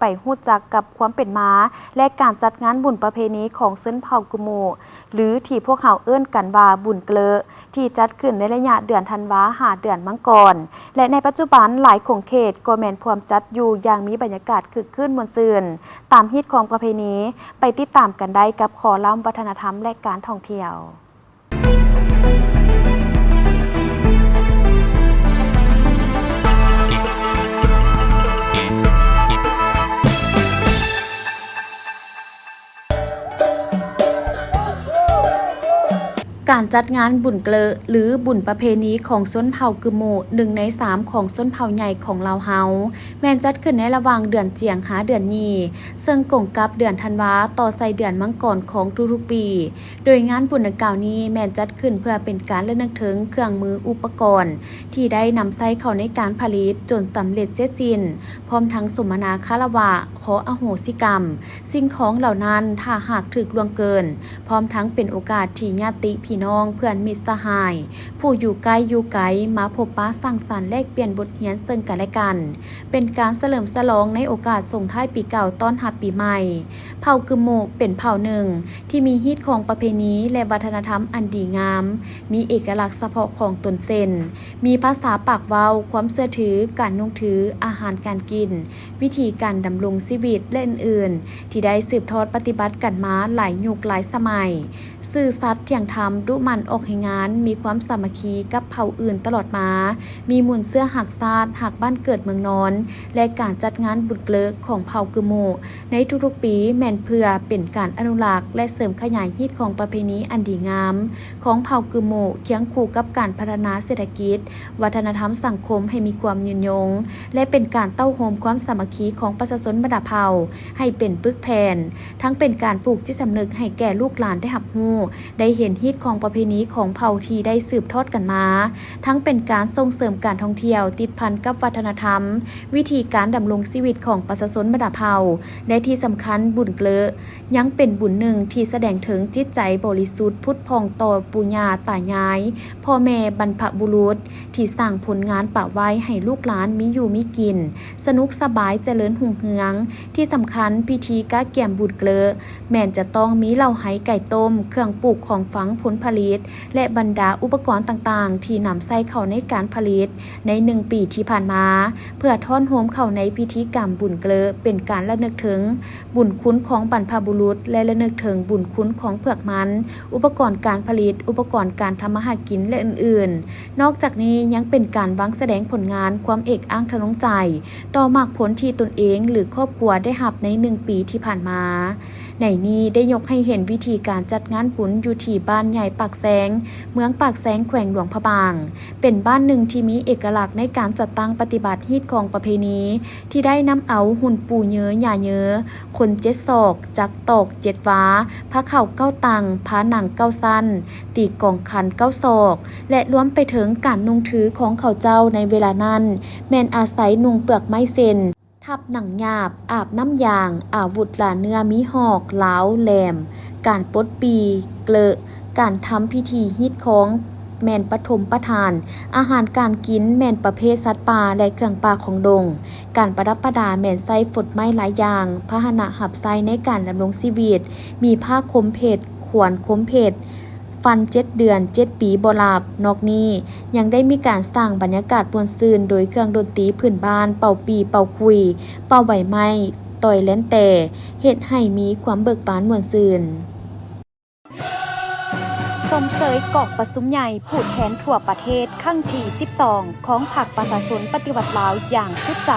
ໄປຮູ້ຈັກກັບຄວາມເປັນມາ ແລະ ການຈັດງານບຸນປະເພນີຂອງຊົນເຜົ່າກຶມມຸ ຫຼື ທີ່ພວກເຮົາເອີ້ນກັນວ່າບຸນເກລະ ທີ່ຈັດຂຶ້ນໃນໄລຍະເດືອນທັນວາ ຫາເດືອນມັງກອນ ແລະ ໃນປັດຈຸບັນຫຼາຍຂົງເຂດກໍແມ່ນພວມຈັດຢູ່ຢ່າງມີບັນຍາກາດຄຶກຄື້ນມ່ວນຊື່ນ ຕາມຮີດຄອງປະເພນີ. ໄປຕິດຕາມກັນໄດ້ກັບຄໍລັມວັດທະນະທຳ ແລະ ການທ່ອງທ່ຽວ. ການຈັດງານບຸນເກລະ ຫຼື ບຸນປະເພນີຂອງຊົນເຜົ່າກຶມມຸ ໜຶ່ງໃນສາມຂອງຊົນເຜົ່າໃຫຍ່ຂອງລາວເຮົາ ແມ່ນຈັດຂຶ້ນໃນລະຫວ່າງເດືອນຈຽງຫາເດືອນຍີ່ ເຊິ່ງກົງກັບເດືອນທັນວາ ຕໍ່ໃສ່ເດືອນມັງກອນຂອງທຸກໆປີ ໂດຍງານບຸນດັ່ງກ່າວນີ້ແມ່ນຈັດຂຶ້ນເພື່ອເປັນການລະນຶກເຖິງເຄື່ອງມືອຸປະກອນທີ່ໄດ້ນຳໃຊ້ເຂົ້າໃນການຜະລິດຈົນສຳເລັດເສັດສິ້ນ, ພ້ອມທັງສົມມະນາຄາລະວະ, ຂໍອະໂຫສິກຳ, ສິ່ງຂອງເຫຼົ່ານັ້ນ ຖ້າຫາກຖືກລ່ວງເກີນ, ພ້ອມທັງເປັນໂອກາດທີ່ຍາດຕິພີ່ນ້ອງ, ເພື່ອນມິດສະຫາຍ, ຜູ້ຢູ່ໃກ້ຢູ່ໄກ ມາພົບປະສັງສັນແລກປ່ຽນບົດຮຽນເຊິ່ງກັນແລະກັນ, ເປັນການສະເຫຼີມສະຫຼອງໃນໂອກາດສົ່ງທ້າຍປີເກົ່າຕ້ອນຮັບປີໃໝ່. ເຜົ່າກຶມມຸເປັນເຜົ່າໜຶ່ງທີ່ມີຮີດຄອງປະເພນີ ແລະ ວັດທະນະທຳອັນດີງາມ, ມີເອກະລັກສະເພາະຂອງຕົນເຊັ່ນ ມີພາສາປາກເວົ້າ, ຄວາມເຊື່ອຖື, ການນຸ່ງຖື, ອາຫານການກິນ, ວິທີການດຳລົງຊີວິດ ແລະ ອື່ນໆ ທີ່ໄດ້ສືບທອດປະຕິບັດກັນມາຫຼາຍຍຸກຫຼາຍສະໄໝ. ຊື່ສັດທ່ຽງທຳ, ດຸໝັ່ນອອກແຮງງານ, ມີຄວາມສາມັກຄີກັບເຜົ່າອື່ນຕະຫຼອດມາ, ມີມູນເຊື້ອຮັກຊາດ, ຮັກບ້ານເກີດເມືອງນອນ ແລະ ການຈັດງານບຸນເກລະຂອງເຜົ່າກຶມມຸໃນທຸກໆປີ ແມ່ນເພື່ອເປັນການອະນຸລັກ ແລະ ເສີມຂະຫຍາຍຮີດຄອງປະເພນີອັນດີງາມຂອງເຜົ່າກຶມມຸ ຄຽງຄູ່ກັບການພັດທະນາເສດຖະກິດ, ວັດທະນະທຳ, ສັງຄົມໃຫ້ມີຄວາມຍືນຍົງ ແລະ ເປັນການເຕົ້າໂຮມຄວາມສາມັກຄີຂອງປະຊາຊົນບັນດາເຜົ່າໃຫ້ເປັນປຶກແຜ່ນ, ທັງເປັນການປູກຈິດສຳນຶກໃຫ້ແກ່ລູກຫຼານໄດ້ຮັບຮູ້, ໄດ້ເຫັນຮີດຄອງປະເພນີຂອງເຜົ່າທີ່ໄດ້ສືບທອດກັນມາ, ທັງເປັນການສົ່ງເສີມການທ່ອງທ່ຽວຕິດພັນກັບວັດທະນະທຳ, ວິທີການດຳລົງຊີວິດຂອງປະຊາຊົນບັນດາເຜົ່າ ແລະ ທີ່ສຳຄັນ ບຸນເກລະ ຍັງເປັນບຸນໜຶ່ງທີ່ສະແດງເຖິງຈິດໃຈບໍລິສຸດຜຸດຜ່ອງຕໍ່ປູ່ຍ່າຕາຍາຍ, ພໍ່ແມ່, ບັນພະບຸລຸດ ທີ່ສ້າງຜົນງານປະໄວ້ໃຫ້ລູກຫຼານມີຢູ່ມີກິນ, ສະໜຸກສະບາຍ, ຈະເລີນຮຸ່ງເຮືອງ. ທີ່ສຳຄັນ, ພິທີກະກຽມບຸນເກລະ ແມ່ນຈະຕ້ອງມີເຫຼົ້າໄຮໄກ່ຕົ້ມ, ເຄື່ອງປູກຂອງຝັງ, ຜົນຜະລິດ ແລະ ບັນດາອຸປະກອນຕ່າງໆ ທີ່ນຳໃຊ້ເຂົ້າໃນການຜະລິດໃນໜຶ່ງປີທີ່ຜ່ານມາ, ເພື່ອທ້ອນໂຮມເຂົ້າໃນພິທີກຳບຸນເກລະ ເປັນການລະນຶກເຖິງບຸນຄຸນຂອງບັນພະບຸລຸດ ແລະ ລະນຶກເຖິງບຸນຄຸນຂອງເຜືອກມັນ, ອຸປະກອນການຜະລິດ, ອຸປະກອນການທຳມາຫາກິນ ແລະ ອື່ນໆ. ນອກຈາກນີ້ຍັງເປັນການວາງສະແດງຜົນງານຄວາມເອກອ້າງທະນົງໃຈ ຕໍ່ໝາກຜົນທີ່ຕົນເອງ ຫຼື ຄອບຄົວໄດ້ຮັບໃນໜຶ່ງປີທີ່ຜ່ານມາ. ໃນນີ້ໄດ້ຍົກໃຫ້ເຫັນວິທີການຈັດງານບຸນຢູ່ທີ່ບ້ານໃຫຍ່ປາກແຊງ, ເມືອງປາກແຊງ, ແຂວງຫຼວງພະບາງ, ເປັນບ້ານໜຶ່ງທີ່ມີເອກະລັກໃນການຈັດຕັ້ງປະຕິບັດຮີດຄອງປະເພນີ ທີ່ໄດ້ນຳເອົາຫຸ່ນປູ່ເຍີຍ່າເຍີ, ຄົນເຈັດສອກ, ຈັກຕອກເຈັດວາ, ພາເຂົ້າເກົ້າຕັ່ງ, ພາໜັງເກົ້າຊັ້ນ, ຕີກອງຄັນເກົ້າສອກ ແລະ ລວມໄປເຖິງການນຸ່ງຖືຂອງເຂົາເຈົ້າໃນເວລານັ້ນ ແມ່ນອາໄສນຸ່ງເປືອກໄມ້ເຊັ່ນ ທັບໜັງຫຍາບ, ອາບນ້ຳຢາງ, ອາວຸດລ່າເນື້ອມີຫອກ, ລາວ, ແຫຼມ, ການປົດປີ, ເກລະ, ການທຳພິທີຮີດຄອງ ແມ່ນປະຖົມປະທານ, ອາຫານການກິນແມ່ນປະເພດສັດປ່າ ແລະ ເຄື່ອງປ່າຂອງດົງ, ການປະດັບປະດາແມ່ນໃຊ້ຟົດໄມ້ຫຼາຍຢ່າງ, ພາຫະນະຮັບໃຊ້ໃນການດຳລົງຊີວິດ ມີຜ້າຄົມເພັດ, ຂວນຄົມເພັດ, ຟັນເຈັດເດືອນເຈັດປີບໍ່ຫຼັບ. ນອກນີ້ຍັງໄດ້ມີການສ້າງບັນຍາກາດມ່ວນຊື່ນໂດຍເຄື່ອງດົນຕີພື້ນບ້ານ, ເປົ່າປີ້ເປົ່າຂຸຍ, ເປົ່າໃບໄມ້, ຕ່ອຍແລ່ນແຕ່, ເຮັດໃຫ້ມີຄວາມເບີກບານມ່ວນຊື່ນ. ຊົມເຊີຍກອງປະຊຸມໃຫຍ່ຜູ້ແທນທົ່ວປະເທດຄັ້ງທີສິບສອງ ຂອງພັກປະຊາຊົນປະຕິວັດລາວຢ່າງສຸດໃຈ.